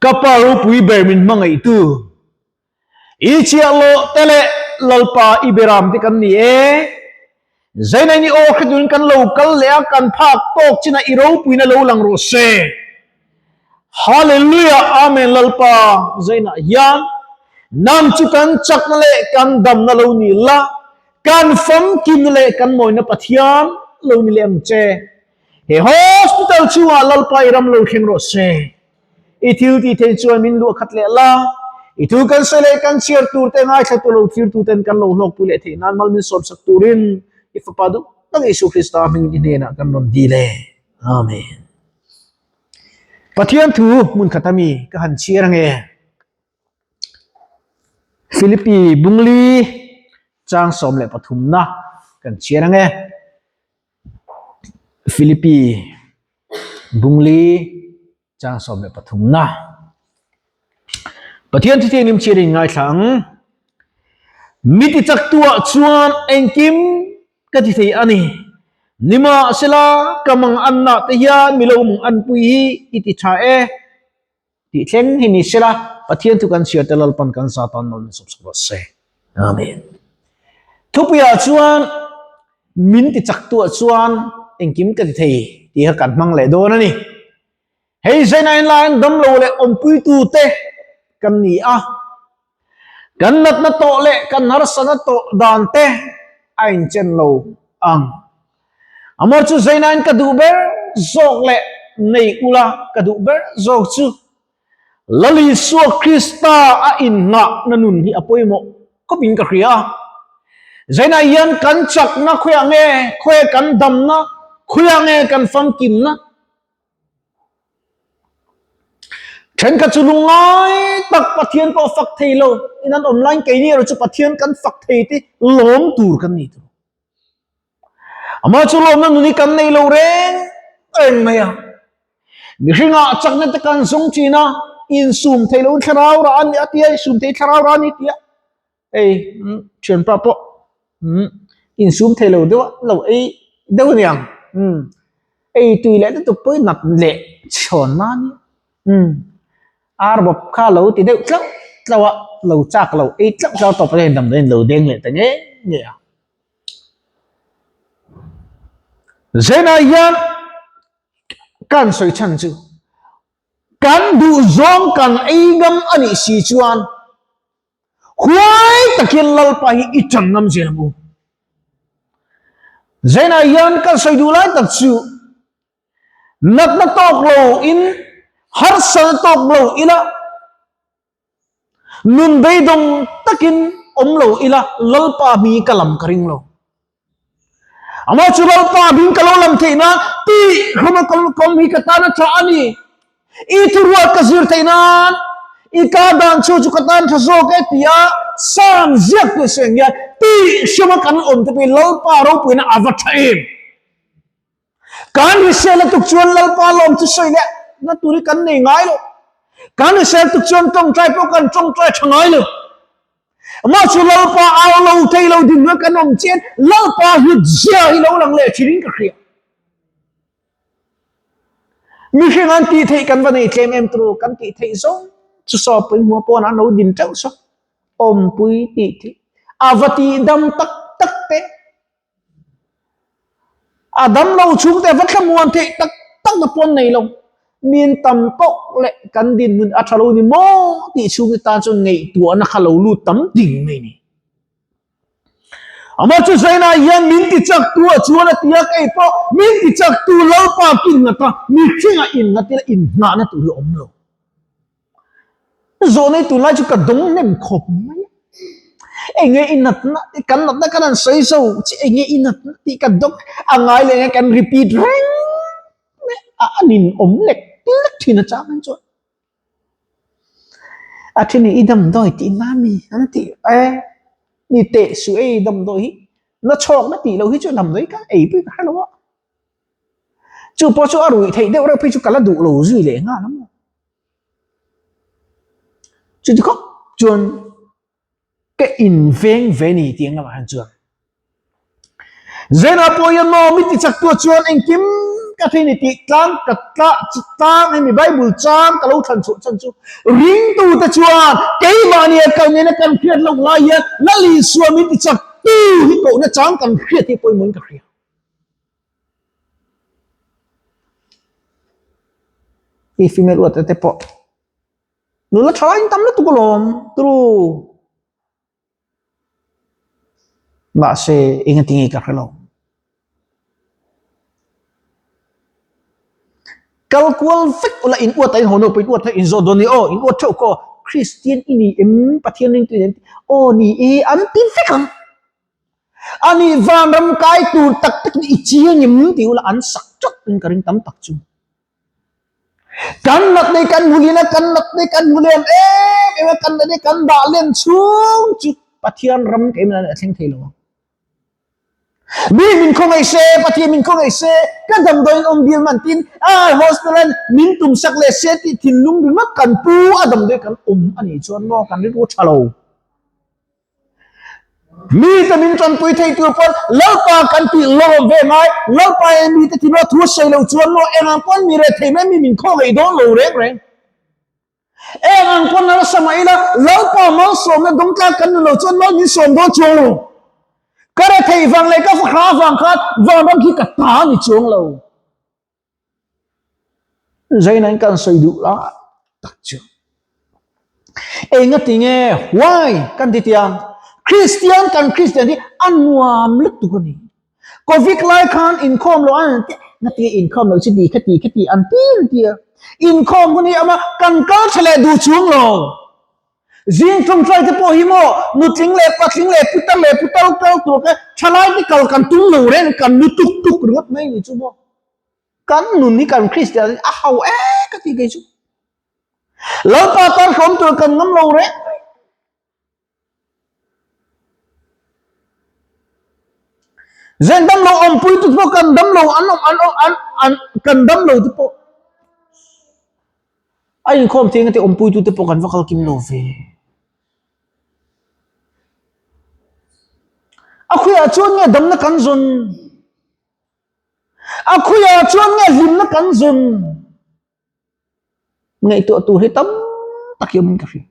Ka Pa ropui ber min hmangaihtu, i chiahloh te leh Lalpa i beram te kan ni e. Zainain i aw hre turin kan lo kal leh a, kan phak tawk chinah i ropuina lo lang rawh se. Hallelujah Amen Lalpa zainah hian nang chu kan chakna leh kan damna lo ni la, kan famkimna leh kan mawina Pathian lo ni leh ang che. He hospital chungah Lalpa i ram lo thleng rawh se. I thil tih theih chuan min luah khat leh la. I thu kan sawi leh kan chhiar tur te ngaithla tu lo thlir tu ten kan lo hlawkpui leh theih nan mal min sawmsak turin i Fapa duh tak Isua Krista hmingin i hnenah kan rawn dil e. Amen. Pathian thu hmun khat ami ka han chhiar ange. Philippi Bungli chang 13 na kan chhiar ange. Philippi Bungli chang 13 na. Pathian thu thianghlim chhiar in ngaithla ang. Mi ti chak tu ah chuan engkim ka ti thei a ni. Nimahsela ka mang anna te hian mi lo mung anpui hi i ti tha e. Tih thleng hi ni sela Pathian thu kan chhiar te Lalpan kan za tan nawn sawp sawp rawh se. Amen. Thupuiah chuan min ti chak tuah chuan engkim ka ti thei tih kha kan hmang leh dawn a ni. Hei zainain laiin damlo leh awmpuitu te kan ni a. Kan natna tawh leh kan harsatna tawh dan te a inchen lo ang. Amor chu zainain ka duh ber zawk leh nei ula ka duh ber zawk chu Lal Isua Krista a innghahna nun hi a pawimawh khawpin ka hria a. Zainah hian kan chakna khawiah nge, khawiah kan damna, khawiah nge kan famkimna? Thenkhat chu lungngai tak Pathian pawh fak thei lo in an awm laiin keini erawh chu Pathian kan fak thei te lawm tur kan ni tur. Amah chu lawmna nun hi kan nei lo reng reng mai a. Mihringah chakna te kan zawng thin a, insum thei lo thlarau rah a ni a tia, insum thei thlarau rah a ni tia. Hei thianpa pawh insum thei lo deuh a lo ei deuh a niang ei tui leh lutuk pawhin nat leh chhawn nan ar bawp kha lo ti deuh tlauh tlauh a lo chak lo ei tlauh tlauh tawp a damdawiin lo deng leh ta nge nge a Zenah hian kan sawi chhan chu kan duh zawng kan ei ngam a nih si chuan Huai takin Lalpa hi i ṭan ngam zel ang u. Zainah hian kan sawi duh lai tak chu natna tawk lo in harsatna tawk lo ila nun beidawng takin awm lo ila Lalpa hming hi ka lam ka ring lo. Amah chu Lalpa hming ka lo lam theih nan tih hlawm a kawm hi ka tan a tha a ni. I thuruat ka zir theih nan i ka dan chhuah chu ka tan tha zawk e tia Psalm ziak tu sawi ang hian tih hlawm a kan awm te pawhin Lalpa ropuina a va tha em. Kan hrisel a tuk chuan Lalpa lawm chu sawi leh na tur hi kan nei ngai lo. Kan hrisel tuk chuan tawngtai pawh kan tawngtai tha ngai lo. Amah chu Lalpa au lo thei lo dinhmun a kan awm chian Lalpa hlut zia hi lo lang leh thin in ka hria. Mihring an tih theih kan va nei tlem em turu kan tih theih zawng chu saw pui hmuh pawn an lo din teuh saw awmpui tih theih a va tih dam tak tak te A dam lo chhungte va thlamuan theih tak tak na pawn nei lo. Min tam tawk leh kan dinhmun a tha lo ni maw tih chhungte tan chuan ngaihtuahna kha lo lut tam ding mai ni. Amah chu Zaina hian min ti chak tu a chuan a ti a, kei pawh min ti chak tu Lalpa kinnghat a, mihringah innghat ila inhnahna tur hi a awm lo. Zawh nei tunlai chu ka dawng hnem khawp mai a, enge i natna tih kan natna kan han sawi zo chi enge i natna tih ka dawng a ngai leh nge kan repeat reng mai a, a nin awm lek lek thin a chang ang chuan a then in i damdawi tih na mi an ti e ni teh suh ei damdawi hi na chhawk na tih loh hi chu damdawi ka ei pui ka hre lo a. Chu pawh chu a ruih theih deuh reuh phei chu ka la duh lo zui leh nghal a maw. Chuti khawp chuan ka inveng ve ni tih ang lamah hian chuan Zena pawh hian maw mi ti chak tu chuan engkim ka hria ni tih tlang ka tla tlang hemi Bible chang ka lo thlan chhuah chhan chu ringtute chuan keimahnia kal nena kan hriat loh lai hian Lal Isua min ti chak tu hi kohna chang kan hriat hi pawimawhin ka hria. I female uat te pawh nula tha in tam lutuk alawm turu. Mahse engatinge ka hre lo. Kal kual vek ula in uat a in haw no pawh in uat na in zawt dawn ni aw in uat theuh kaw Kristian i ni em Pathian ringtu i ni em aw ni e an ti vek ang. Ani vanram kai tur tak tak ni i chiang em tih ula an sak teuh in ka ring tam tak chu. Kan nat nei kan hmu lian a, kan nat nei kan hmu lian em em a, kan nat nei kan dah len chhung chu Pathian ram keimah a thleng thei lo ang. Mi min khawngaih se, Pathian min khawngaih se, ka damdawiin awm bial man tin, a hospital in min tum sak leh se tih thinlung ringawt kan pu a damdawi kan awm a nih chuan maw kan rilru tha lo. Mite min tanpui thei tur pawn Lalpa kan tih lawm ve ngai, Lalpa e mite thinua thu a sawi loh chuan maw eng ang pawn mi reh thei mai mi min khawngaih dawn lo reng reng. Eng ang pawn nasa mah ila Lalpa malsawmna dawngtlak kan ni lo chuan mal min sawm dawn chuang lo. Ka rethei vang leh ka fakhra vang khan vanram khi ka ta ni chuang lo. Zainain kan sawi duh lai tak chu. Enga tinge why kan ti tiang Christian kan Christian hi a nuam lutuk a ni. Covid lai khan inkhawm lo an ti nga ti inkhawm lo chi ti kha ti kha ti an ti an ti a. Inkhawm hun hi ama kan kal tha leh duh chuang lo. Zing ṭawngṭai te pawh hi maw nutling leh patling leh putar leh putar kal tur kha ṭhalai te kal kan tum lo reng kan nu tuk tuk ringawt mai ni chu maw. Kan nun hi kan Kristian hi a hau ek a ti kei chu. Lalpa tan hlawm tur kan ngam lo reng reng. Zen dam lo awmpui tu pawh kan dam lo an awm an an an kan dam lo te pawh a inkhawm thei anga te awmpui tu te pawh kan va kal kim lo ve. A khuiah chuan nge damna kan zawn? A khuiah chuan nge hlimna kan zawn? Ngaihtuah tur hi tam tak hi awmin ka hria.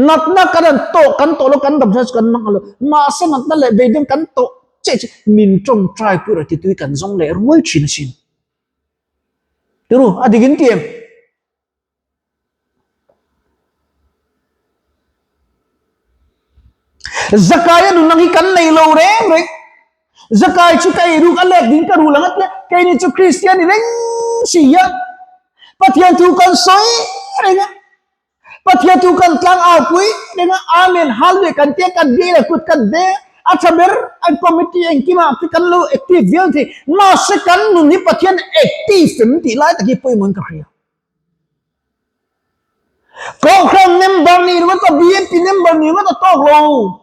Natna kan han tawh, kan tawh lo, kan dam chu kan mang lo. Mahse natna leh beidawng kan tawh che chu min tawngtai pui rawh titui kan zawng leh ruai thin asin. Turu, a dik in ti em? Zakaia nun ang hi kan nei lo reng reng. Zakai chu ka ei ruk a let ding ka rul ang a tia, keini chu Kristian ni reng si hian Pathian thu kan sawi reng a, Pathian thu kan tlang au pui reng a, Amen, Hallelujah kan tia kan biak ila kut kan ve a tha ber an committee engkimah te kan lo active viau thei, mahse kan nun hi Pathian active em tih lai tak hi pawimawhin ka hria. Kohhran member nih ringawt a, BMP member nih ringawt a tawk lo.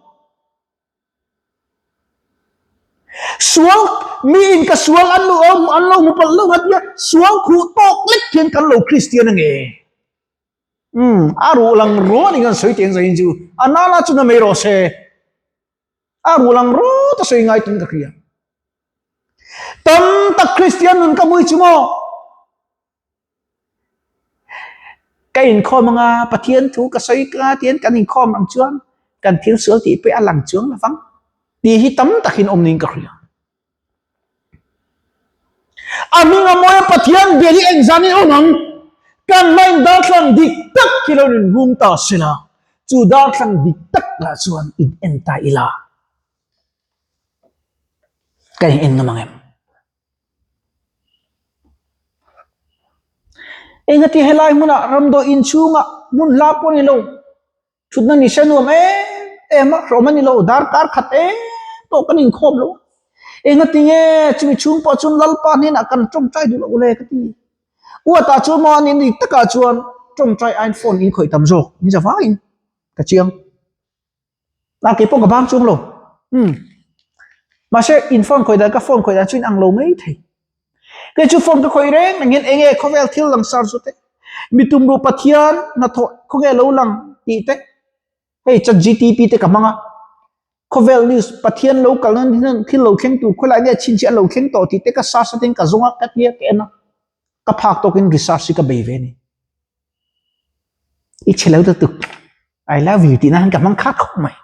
Sual mi in ka sual an lo an lo hmu palh lo a tia sual khuh tawk lek hian kan lo Kristian a nge. Umm a ruh lang ruat in kan sawi teng zain chu a nala chu na mai rawh se. A ruh lang ruat a sawi ngai tum ka hria. Tam tak Kristian nun ka mui chu maw. Ka inkhawm anga Pathian thu ka sawi ka tiin kan inkhawm ang chuan kan thil sual tih pawh a lang chuang lo vang tih hi tam takin awm niin ka hria. A hming a mawi a Pathian bial hi engzah nge awm ang? Kan hmain darthlang dik tak hi lo inhung ta sela, chu darthlang dik tak lah chuan in en ta ila ka in en ngam ang em? Engati helai hmunah ramdawi inchhungah hmun hla pawh a ni lo, thutna ni se nuam em em a, hlawm a ni lo, darkar khat em pawh kan inkhawm lo. Engati nge chumi chhung pawh chuan Lalpa hnenah kan tawngtai duh loh le ka ti. Uatah chuan maw a ni dik takah chuan tawngtai aiin phone in khawih tam zawk, in za vaiin ka chiang. A kei pawh ka bang chuang lo. Umm. Mahse in phone khawih dan ka phone khawih dan chu in ang lo mai thei. Kei chu phone ka khawih reng reng hian enge khawvel thil lang sar chu te. Mi tumruh Pathian hnathawh khawnge lo lang tih te. Hei chat GTP te ka hmang a. Khawvel news Pathian lo kal nan hian thil lo thleng tur khawilai nge chhinchhiah a lo thleng tawh tih te ka search atin ka zawng a ka tia ka en a. Ka phak tawkin research hi ka bei ve a ni. I chhe lo lutuk. I love you tih nan ka hmang khat khawp mai.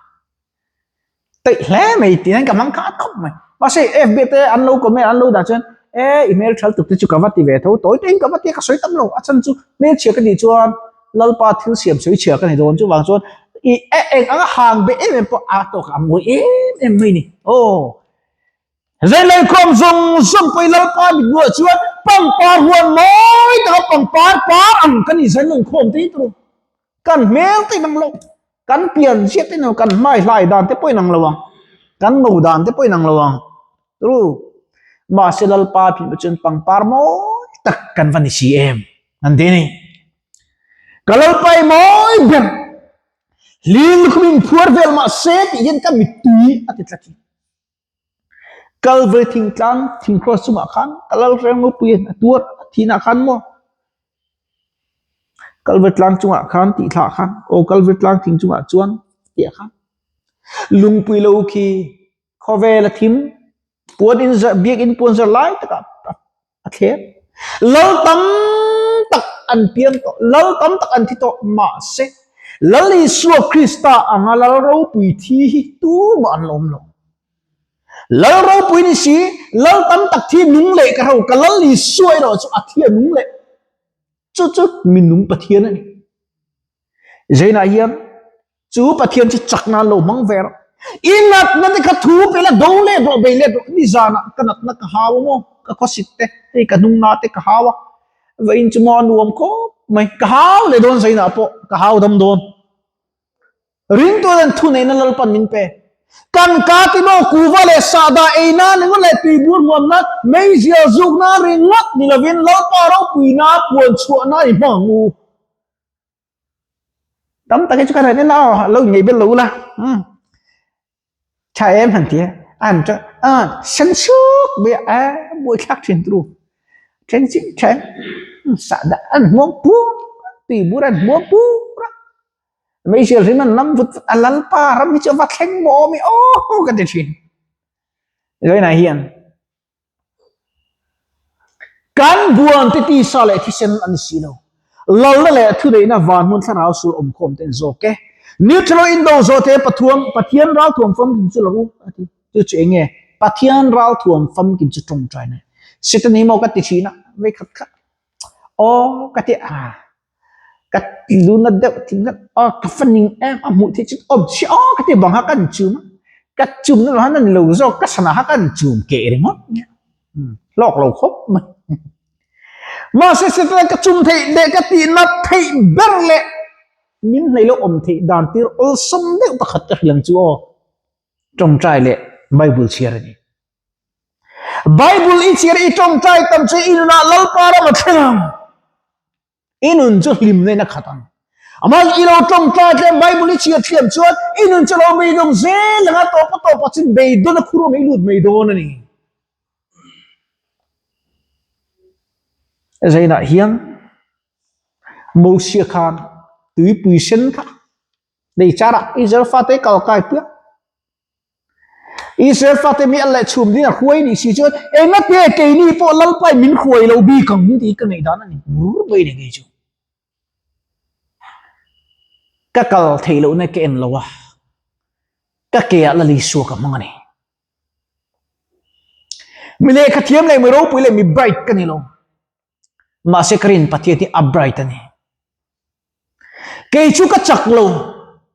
Taih hle mai tih nan ka hmang khat khawp mai. Mahse FB te an lo comment an lo dah chuan e i hmel tha lutuk te chu ka va ti ve tho tawi tawhin ka va ti a ka sawi tam lo. A chhan chu hmelchhia ka tih chuan Lalpa thil siam sawi chhia ka ni dawn chuvang chuan i e eng anga hang be em em pawh a tawkah a mawi em em mai ni. Aw. Zeileikhawm zawng zawng pawhin Lalpa mit hmuhah chuan pangpar huan mawi taka pangpar par ang kan inzai lungkhawm te hi tur kan hmel te inang lo, kan pian ziat te inang lo, kan hmai hlai dan te pawh inang lo ang, kan ngo dan te pawh inang lo ang turu. Mahse Lalpa mit hmuh chuan pangpar mawi tak kan va ni si em? An ti a ni. Ka Lalpa i mawi ber, hlim lukhum inphuar vel mahse tih hian ka mittui a ti tlat hi. Kalvari thingtlang thing cross chungah khan ka lal reng ropui a tuar a thinah khan maw Kalvari tlang chungah khan tih thlah khan aw Kalvari tlang thing chungah chuan tih khan lungpui lo khi khawvel a thim puan in zar biakin puan zar lai takah a thleng. Lal tam tak an piang tawh, lal tam tak an thi tawh, mahse Lal Isua Krista anga lal ropui thi hi tumah an la awm lo. Lal ropui ni si, lal tam tak thi nung leh ka hro, ka Lal Isua erawh chu a thi a nung leh. Chu chu minung Pathian a ni. Zainah hian Chu Pathian chu chak nan lo hmang ve rawh. I natna te kha thu pe la do let rawh, bei let rawh. Nizanah ka natna ka hau a maw, ka khawsit te, hei ka hnungna te ka hau a. Vawiin chu maw a nuam khawp mai. Ka hau leh dawn zainah pawh ka hau dam dawn. Ringtu ten thuneihna Lalpan min pe. Kan ka ti maw kuva leh sahdah ei nan ringawt leh tuibur hmuam nan, meizial zuk nan ringawt ni lovin Lalpa ropuina puan chhuah nan i hmang ang u. Tam tak hi chu ka rawn en a aw lo inngeih bel lo ula umm tha em han ti a an chu a sen suk mai a a buaithlak thin turu then chiah tha em sah dah an hmuam pur a tui bur an hmuam pur a hmeichhe hlim an lam vut vut a lalpa ram hi chu a va thleng maw awm i aw ka ti thin Zainah hian. Kan buan te tisa leh thisen a ni si lo. Lalna leh thuneihna van hmun thlarau sul awmkhawm te an zawk e. Neutral indo zawh te Pathuam, Pathian ralthuam famkim chu la ru a ti. Chu chu eng nge? Pathian ralthuam famkim chu tawngtaina. Satan hi maw ka ti thin a, vei khat khat. Aw ka ti a. Ka lu na deuh thin khan aw ka fa ning em a hmuh theih chu awm si aw ka ti bang kha kan chum a ka chum na han ani lo zawk ka sana kha kan chum keh ringawt nia hlawk lo khawp mai mahse setana ka chum theih leh ka tih nat theih ber leh min hnaih lo awm theih dan tir awlsam deuh pakhat ka hriam chu aw tawngtai leh bible chhiar a ni. Bible i chhiar i tawngtai tam chu i nunah Lalpa ram a thleng ang. I nun chu hlimna in a khat ang. Amah i lo tawngtai tlem Bible i chhiar thiam chuan i nun chu lo beidawng zel anga tawpa tawpa chin beidawn a khur awm i lut mai dawn a ni. Zainah hian Mosia khan tuipui sen kha nei charah Israel fate kal kai piah. Israel fate mi an leh chhum ding a hruai nih si chuan engate keini pawh Lalpai min hruai lo bik ang tih ka ngaihdan a ni bur mai ni kei chu. Ka kal theih lohna ka en lo a, ka ke ah Lal Isua ka hmang a ni. Mi lehkha thiam leh mi ropui leh mi bright ka ni lo. Mahse ka rin Pathian hi a bright a ni. Kei chu ka chak lo,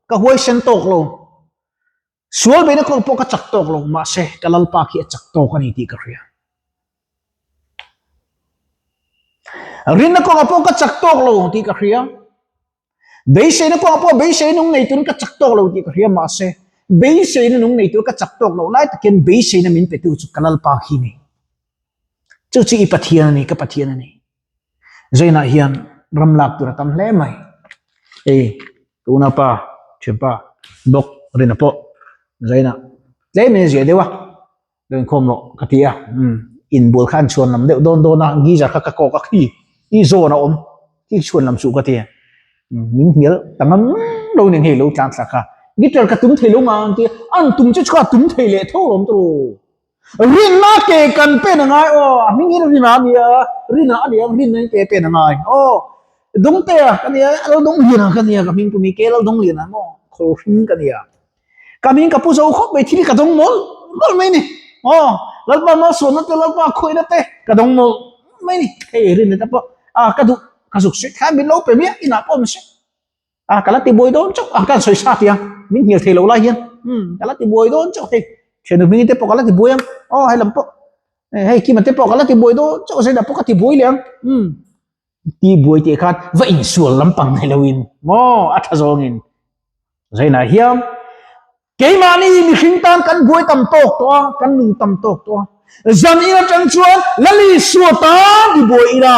ka huaisen tawk lo, sual beihna kawng pawh ka chak tawk lo, mahse ka Lalpa khi a chak tawk a ni tih ka hria. Rinna kawngah pawh ka chak tawk lo tih ka hria. Beiseina kawngah pawh beiseina nung nei turin ka chak tawk lo tih ka hria, mahse beiseina nung nei tur ka chak tawk loh lai takin beiseina min petu chu ka Lalpa khi a ni. Chu chu i Pathian a ni, ka Pathian a ni. Zainah hian ram lak tur a tam hle mai. Hei ka unaupa thianpa bawk Rina pawh Zainah tlem in a ziah deuh a, lo inkhawm rawh ka ti a, umm inbual kha an chhuan lam deuh dawn dawn a, geyser kha ka kawk a khi i zawn a awm khi chhuan lam suh ka ti a, min hnial ta ngam lo nen hei lo tlan thlak kha guitar ka tum thei lo ngang ti a, an tum chu chhuat tum thei leh tho lawm tawh. Rinna ke kan pen a ngai aw, a hming in Rina a nia, Rina a nia, Rinna in ke pen a ngai aw. Dawngtea ka nia, Laldawng Liana ka nia, ka hming pumi ke Laldawng Liana maw, khawl hring ka nia. Ka hming ka pu zo khawp mai, thil ka dawng mawlh mawlh mai ni. Aw, Lalpa malsawmna te, Lalpa khawihna te ka dawng mawlh mai ni. Hei Rina te pawh a ka duh, ka zuk suih khan min lo pe miah, inah pawh min suih. A ka la ti buai dawn chauh a, ka han sawi sa tih a, min hnial thei lo lai hian umm ka la ti buai dawn chauh hei thiannu hming te pawh ka la ti buai ang aw hei lam pawh hei Kima te pawh ka la ti buai dawn chauh a zainah pawh ka ti buai leh ang umm ti buai tih khan va insual lampang nei loin maw a tha zawngin zainah hian Keimahni mihring tan kan buai tam tawk tawh a, kan nung tam tawk tawh a. Zan in atang chuan Lal Isua tan i buai ila,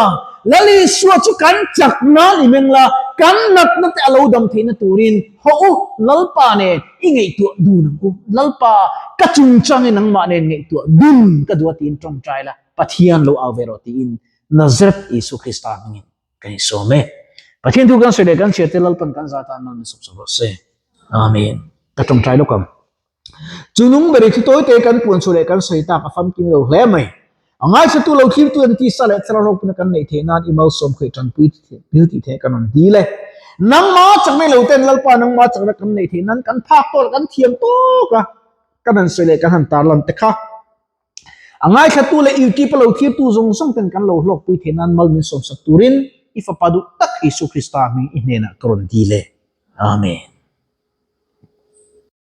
Lal Isua chu kan chak nan i meng la, kan natna te a lo dam theihna turin haw u, Lalpa nen i ngaihtuah dun ang u. Lalpa, ka chungchangin nangmah nen ngaihtuah dun ka duh a tiin tawngtai la, Pathian lo au ve rawh tiin Nazareth Isua Krista hmingin kan insawm e. Pathian thu kan sawi leh kan chhiar te Lalpan kan za tan mal min sawp sawp rawh se. Amen. Ka tawngtai lawk ang. Chu nung beri thu tawi te kan puan chhuah leh kan sawi tak a famkim lo hle mai. A ngaithla tu lo thlir tu an tisa leh thlarau ropuna kan neih theih nan i malsawm khawih tanpui thil tih theih kan rawn dil e. Nangma chakna lo ten Lalpa nangma chakna kan neih theih nan kan phak tawk kan thiam tawk a kan han sawi leh kan han tarlan te kha. A ngaithlatu leh YouTube a lo thirtu zawng zawng ten kan lo hlawkpui theih nan mal min sawmsak turin i Fapa duh tak Isua Krista hming i hnenah ka rawn dil e. Amen.